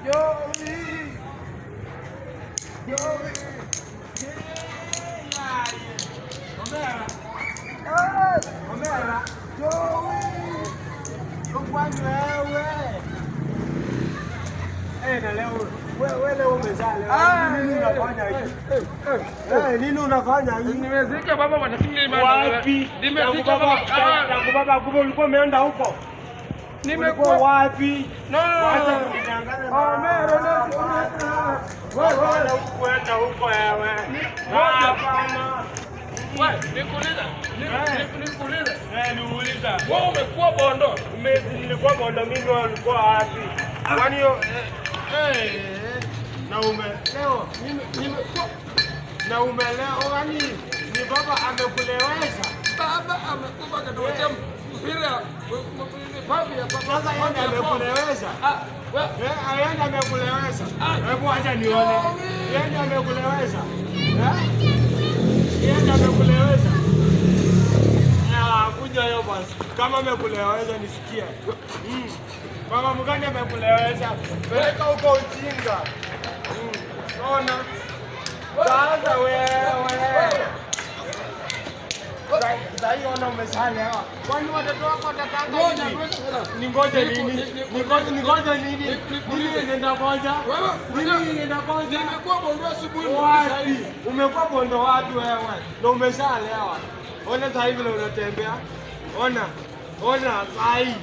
Joey. Joey. Omera. Omera. Joey. Kwani wewe? Eh, na leo wewe leo umezaa leo. Nini unafanya hivi? Eh, nini unafanya hivi? Nimezika baba bwana, lakini Wapi? Nimezika baba. Tangu baba kumbe ulikuwa umeenda huko. Ulikuwa Nimekuwa wapi? No. Wacha kunidanganya. Omera, Wewe hukuenda huko wewe. Hapana. Wewe, nikuulize. Nikuulize. Eh, niuliza. Wewe umekuwa bondo. Nilikuwa bondo mimi, wewe ulikuwa wapi? Kwani hiyo eh na umeleo Nimekuwa na umeleo, yaani ni baba amekulewesha. Baba amekufa akatuachia mpira papi ya baba. Sasa yeye ndiye amekulewesha. Ah, wewe Eh, yeye ndiye amekulewesha. Ah. Hebu acha nione. Yeye ndiye amekulewesha. Eh? Yeye ndiye amekulewesha. Ah, kuja hiyo basi. Kama amekulewesha nisikie. Mama mgani amekulewesha? Peleka huko ujinga. Ona. Sasa wewe. Sasa hiyo ona umeshalewa. Kwani watoto wako watataka Ngoja, nini? ngoja. Ningoje nini? Ningoje ningoje nini? Nikuulize. Nini ninangoja? Wewe, Nini ninangoja? Nimekuwa bondo asubuhi ndio Wapi? Umekuwa bondo wapi wewe? Na umeshalewa. Ona sasa hivi vile unatembea. Ona. Ona sasa hii.